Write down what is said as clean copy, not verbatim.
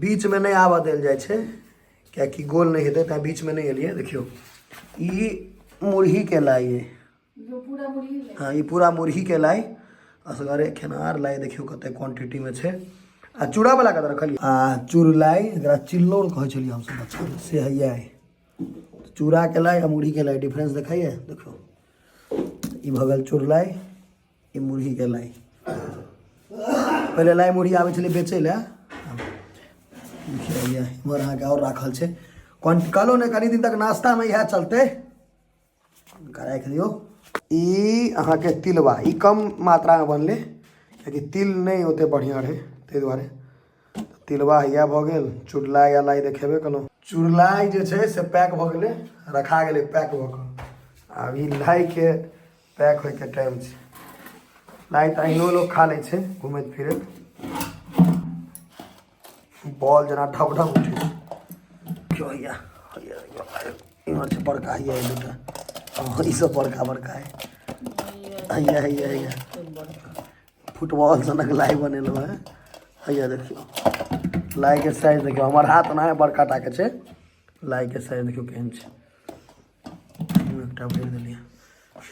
बीचमे नहि आबऽ देल जाइ छै, कियाकि गोल नहि हेतै, तैँ बीचमे नहि एलियै। देखियौ, ई मुरहीके लाइ अइ। हँ, ई पूरा मुरहीके लाइ। असगरे खेनार लाइ देखियौ कते क्वांटिटीमे छै। आ चूड़ावला कतऽ रखलियै? आ चूड़लाइ, एकरा चिल्लौर कहै छलियै हमसभ बच्चामे, से हैया अइ। चूड़ाके लाइ आ मुरहीके लाइ डिफरेंस देखाइए। देखियौ, ई भऽ गेल चूड़लाइ, ई मुरहीके लाइ। पहिले लाइ मुरही आबै छलै बेचै लए। देखियौ, हैया इम्हर अहाँके आओर राखल छै। कहलहुँ ने, कनि दिन तक नाश्तामे इएह चलतै। हुनका राखि दियौ। ई अहाँके तिलबा, ई कम मात्रामे बनलै, कियाकि तिल नहि ओते बढ़िआँ रहै, ताहि दुआरे। तिलबा इएह भऽ गेल। चुड़लाइ आ लाइ देखेबे केलहुँ। चुड़लाइ जे छै से पैक भऽ गेलै, रखा गेलै पैक भऽ कऽ। आब ई लाइके पैक होइके टाइम छै। लाइ तऽ अहिनो लोक खा लै छै घुमैत फिरैत। बॉल जेना ढब ढब उठै छै। क्यों हैया हैया हैया, इम्हर छै बड़का। हैया ई दूटा, हँ, ई सब बड़का बड़का है। हैया हैया हैया, फुटबॉल सनक लाइ बनेलहुँ है। हैया देखियौ, लाइके साइज देखियौ। हमर हाथ ओना बड़का टाके छै। लाइके साइज देखियौ केहन छै। एकटा भरि देलियै।